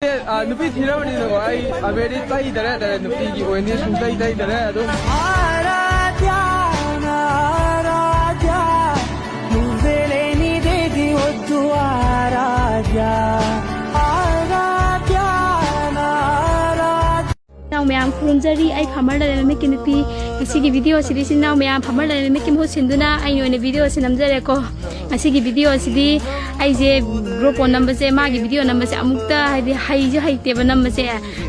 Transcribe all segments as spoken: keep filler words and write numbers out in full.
ఆ, నువ్వు తీరవని నువ్వు, అవి అవేడి తై దరే దరే, నువ్వు తీగి ఓని సుందై తై దరే, అదు. Now, ma'am, ꯈꯨꯔꯨꯝꯖꯔꯤ꯫ ꯑꯩ ꯐꯥꯃꯔ ꯂꯂꯣꯟ ꯃꯤꯠꯀꯤ ꯅꯨꯄꯤ꯫ ꯉꯁꯤꯒꯤ video ꯑꯁꯤꯗꯤ ꯏꯆꯤꯟ ꯏꯅꯥꯎ ꯃꯌꯥꯝ ꯐꯥꯃꯔ ꯂꯂꯣꯟ ꯃꯤꯠꯀꯤ ꯃꯍꯨꯠ ꯁꯤꯟꯗꯨꯅ ꯑꯩꯅ ꯑꯣꯏꯅ video ꯑꯁꯤ ꯅꯝꯖꯔꯦꯀꯣ꯫ ꯉꯁꯤꯒꯤ video ꯑꯁꯤꯗꯤ ꯑꯩꯁꯦ ꯒ꯭ꯔꯣꯄꯣꯟ ꯅꯝꯕꯁꯦ, ꯃꯥꯒꯤ video ꯅꯝꯕꯁꯦ ꯑꯃꯨꯛꯇ, ꯍꯥꯏꯗꯤ, ꯍꯩꯁꯨ ꯍꯩꯇꯦꯕ ꯅꯝꯕꯁꯦ꯫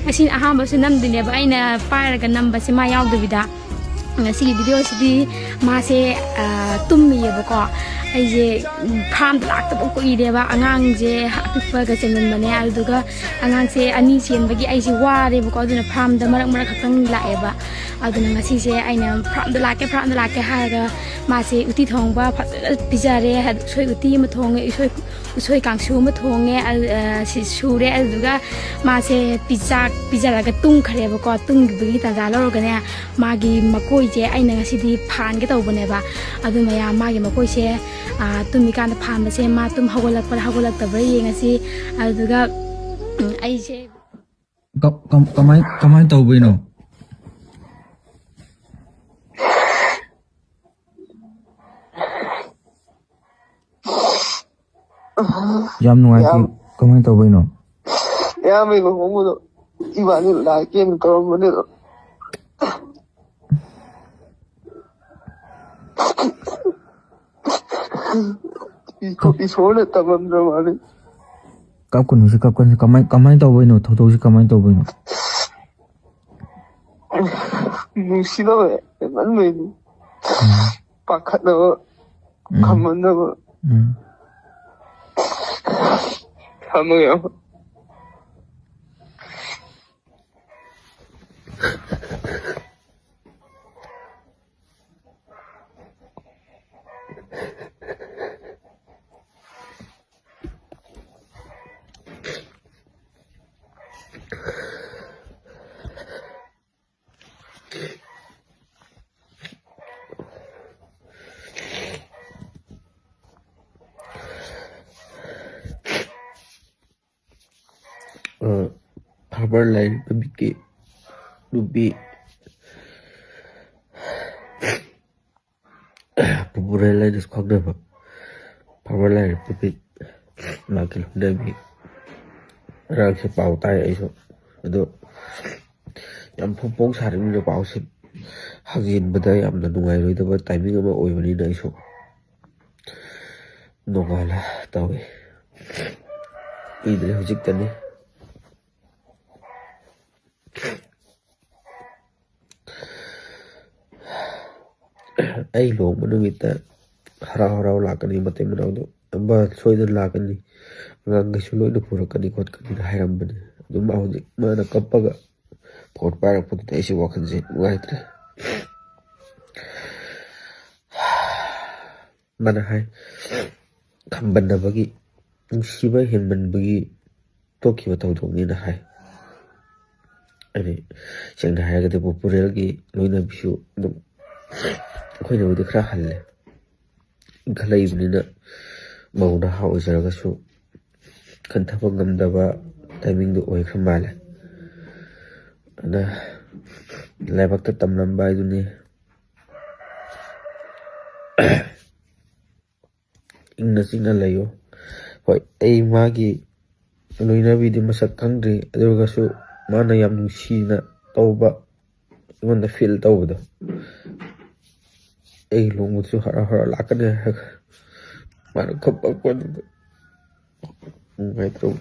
ꯉꯁꯤꯅ ꯑꯍꯥꯟꯕꯁꯨ ꯅꯝꯗꯣꯏꯅꯦꯕ ꯑꯩꯅ ꯄꯥꯏꯔꯒ ꯅꯝꯕꯁꯦ ꯃꯥ ꯌꯥꯎꯗꯕꯤꯗ꯫ ꯉꯁꯤꯒꯤ video ꯁꯤꯗꯤ ꯃꯥꯁꯦ, ꯑ, ꯇꯨꯝꯃꯤꯌꯦꯕꯀꯣ꯫ ꯑꯩꯁꯦ, ꯎꯝ, ꯐꯥꯔꯝꯗ ꯂꯥꯛꯇꯕ ꯀꯨꯏꯔꯦꯕ꯫ ꯑꯉꯥꯡꯁꯦ ꯑꯄꯤꯛꯄꯒ ꯆꯦꯟꯃꯟꯕꯅꯦ꯫ ꯑꯗꯨꯗꯨꯒ ꯑꯉꯥꯡꯁꯦ ꯑꯅꯤ ꯆꯦꯟꯕꯒꯤ ꯑꯩꯁꯦ ꯋꯥꯔꯦꯕꯀꯣ꯫ ꯑꯗꯨꯅ ꯐꯥꯔꯝꯗ ꯃꯔꯛ ꯃꯔꯛ ꯈꯛꯇꯪ ꯂꯥꯛꯑꯦꯕ꯫ ꯑꯗꯨꯅ ꯉꯁꯤꯁꯦ ꯑꯩꯅ ꯐꯥꯔꯝꯗ ꯂꯥꯛꯀꯦ, ꯐꯥꯔꯝꯗ ꯂꯥꯛꯀꯦ ꯍꯥꯏꯔꯒ ꯃꯥꯁꯦ ꯎꯇꯤ ꯊꯣꯡꯕ ꯐꯖꯅ ꯄꯤꯖꯔꯦ꯫ ꯎꯁꯣꯏ ꯎꯇꯤ ꯑꯃ ꯊꯣꯡꯉꯦ, ꯎꯁꯣꯏ, ꯎꯁꯣꯏ ꯀꯥꯡꯁꯨ ꯑꯃ ꯊꯣꯡꯉꯦ꯫ ꯑ, ꯑ, ꯁꯤ ꯁꯨꯔꯦ꯫ ꯑꯗꯨꯗꯨꯒ ꯃꯥꯁꯦ ꯄꯤꯖꯥꯛ ꯄꯤꯖꯔꯒ ꯇꯨꯝꯈ꯭ꯔꯦꯕꯀꯣ꯫ ꯇꯨꯝꯈꯤꯕꯒꯤ ꯇꯥꯟꯖꯥ ꯂꯧꯔꯒꯅꯦ, ꯃꯥꯒꯤ ꯃꯀꯣꯏꯁꯦ ꯑꯩꯅ ꯉꯁꯤꯗꯤ ꯐꯥꯟꯒꯦ ꯇꯧꯕꯅꯦꯕ꯫ ꯑꯗꯨ ꯃꯌꯥꯝ ꯃꯥꯒꯤ ꯃꯀꯣꯏꯁꯦ, ꯑ, ꯇꯨꯝꯃꯤꯀꯥꯟꯗ ꯐꯥꯟꯕꯁꯦ ꯃꯥ ꯇꯨꯝ ꯍꯧꯒꯠꯂꯛꯄ꯭ꯔꯥ ꯍꯧꯒꯠꯂꯛꯇꯕ꯭ꯔꯥ ꯌꯦꯡꯉꯁꯤ꯫ ꯑꯗꯨꯗꯨꯒ, ꯎꯝ, ꯑꯩꯁꯦ ꯀ-, ꯀꯝ-, ꯀꯃꯥꯏ-, ꯀꯃꯥꯏꯅ ꯇꯧꯕꯩꯅꯣ? ꯌꯥꯝ ꯅꯨꯡꯉꯥꯏꯇꯦ꯫ ꯌꯥꯝ ꯀꯃꯥꯏꯅ ꯇꯧꯕꯩꯅꯣ? ꯏꯌꯥꯝꯕꯒꯤ ꯂꯨꯍꯣꯡꯕꯗꯣ ꯏꯕꯥꯅꯤ ꯂꯥꯏ ꯀꯦꯟ ꯇꯧꯔꯝꯕꯅꯦ꯫ ꯏꯁꯣꯔꯅ ꯇꯝꯃꯝꯗ꯭ꯔ ꯃꯥꯜꯂꯦ꯫ ꯀꯞꯀꯅꯨꯁꯦ, ꯀꯞꯀꯅꯨꯁꯦ꯫ ꯀꯃꯥꯏ-, ꯀꯃꯥꯏꯅ ꯇꯧꯕꯩꯅꯣ? ꯊꯧꯗꯣꯛꯁꯤ ꯀꯃꯥꯏꯅ ꯇꯧꯕꯩꯅꯣ? ꯅꯨꯡꯁꯤꯅꯕ ꯍꯦꯟꯃꯟꯕꯩꯅꯤ꯫ ꯎꯝ꯫ ꯄꯥꯈꯠꯅꯕ, ꯎꯝ꯫ ꯈꯝꯕꯟꯅꯕ꯫ ꯎꯝ꯫ ꯊꯝꯃꯒꯦ꯫ ꯐꯥꯔꯃꯔ ꯂꯥꯏꯔꯤꯛ ꯅꯨꯃꯤꯠꯀꯤ ꯅꯨꯄꯤ ꯄꯨꯄꯨꯔꯦꯜ ꯍꯥꯏꯅꯁꯨ ꯈꯪꯅꯕ ꯐꯥꯔꯃꯔ ꯂꯥꯏꯔꯤꯛ ꯅꯨꯃꯤꯠ ꯃꯥꯒꯤ ꯂꯣꯏꯅꯕꯤ ꯉꯔꯥꯡꯁꯦ ꯄꯥꯎ ꯇꯥꯏ ꯑꯩꯁꯨ꯫ ꯑꯗꯣ ꯌꯥꯝ ꯐꯣꯡ ꯐꯣꯡ ꯁꯥꯔꯤꯕꯅꯤꯅ ꯄꯥꯎꯁꯦ ꯍꯪꯖꯤꯟꯕꯗ ꯌꯥꯝꯅ ꯅꯨꯡꯉꯥꯏꯔꯣꯏꯗꯕ ꯇꯥꯏꯃꯤꯡ ꯑꯃ ꯑꯣꯏꯕꯅꯤꯅ ꯑꯩꯁꯨ ꯅꯣꯡꯉꯥꯜꯂ ꯇꯧꯏ꯫ ꯀꯨꯏꯗ꯭ꯔꯦ, ꯍꯧꯖꯤꯛꯇꯅꯤ꯫ ꯑꯩ ꯂꯨꯍꯣꯡꯕ ꯅꯨꯃꯤꯠꯇ ꯍꯔꯥꯎ ꯍꯔꯥꯎ ꯂꯥꯛꯀꯅꯤ, ꯃꯇꯩ ꯃꯅꯥꯎꯗꯣ ꯑꯃ ꯁꯣꯏꯗꯅ ꯂꯥꯛꯀꯅꯤ, ꯑꯉꯥꯡꯈꯩꯁꯨ ꯂꯣꯏꯅ ꯄꯨꯔꯛꯀꯅꯤ ꯈꯣꯠꯀꯅꯤꯅ ꯍꯥꯏꯔꯝꯕꯅꯤ꯫ ꯑꯗꯨꯝ ꯍꯧꯖꯤꯛ ꯃꯥꯅ ꯀꯞꯄꯒ ꯐꯣꯟ ꯄꯥꯏꯔꯛꯄꯗꯨꯗ ꯑꯩꯁꯦ ꯋꯥꯈꯜꯁꯦ ꯅꯨꯡꯉꯥꯏꯇ꯭ꯔꯦ꯫ ꯃꯥꯅ ꯍꯥꯏ, ꯈꯝꯕꯟꯅꯕꯒꯤ, ꯅꯨꯡꯁꯤꯕ ꯍꯦꯟꯃꯟꯕꯒꯤ ꯊꯣꯛꯈꯤꯕ ꯊꯧꯗꯣꯛꯅꯤꯅ ꯍꯥꯏ꯫ ꯍꯥꯏꯗꯤ, ꯁꯦꯡꯅ ꯍꯥꯏꯔꯒꯗꯤ ꯄꯨꯄꯨꯔꯦꯜꯒꯤ ꯂꯣꯏꯅꯕꯤꯁꯨ ꯑꯗꯨꯝ ꯑꯩꯈꯣꯏꯅꯕꯨꯗꯤ ꯈꯔ ꯍꯜꯂꯦ, ꯏꯟꯈꯠꯂꯛꯏꯕꯅꯤꯅ ꯃꯧ ꯅꯍꯥ ꯑꯣꯏꯖꯔꯒꯁꯨ ꯈꯟꯊꯕ ꯉꯝꯗꯕ ꯇꯥꯏꯃꯤꯡꯗꯨ ꯑꯣꯏꯈ꯭ꯔ ꯃꯥꯜꯂꯦ꯫ ꯑꯗ ꯂꯥꯏꯕꯛꯇ ꯇꯝꯂꯝꯕ ꯍꯥꯏꯗꯨꯅꯤ꯫ ꯏꯪꯅ ꯆꯤꯛꯅ ꯂꯩꯌꯨ꯫ ꯍꯣꯏ, ꯑꯩ ꯃꯥꯒꯤ ꯂꯣꯏꯅꯕꯤꯗꯤ ꯃꯁꯛ ꯈꯪꯗ꯭ꯔꯤ, ꯑꯗꯨ ꯑꯣꯏꯔꯒꯁꯨ ꯃꯥꯅ ꯌꯥꯝ ꯅꯨꯡꯁꯤꯅ ꯇꯧꯕ, ꯑꯩꯉꯣꯟꯗ ꯐꯤꯜ ꯇꯧꯕꯗꯣ, ꯑꯩ ꯂꯨꯍꯣꯡꯕꯗꯁꯨ ꯍꯔꯥꯎ ꯍꯔꯥꯎ ꯂꯥꯛꯀꯅꯤ ꯍꯥꯏꯔꯒ ꯃꯥꯅ ꯈꯞꯄꯛꯄꯗꯨꯗ ꯅꯨꯡꯉꯥꯏꯇ꯭ꯔꯕ꯫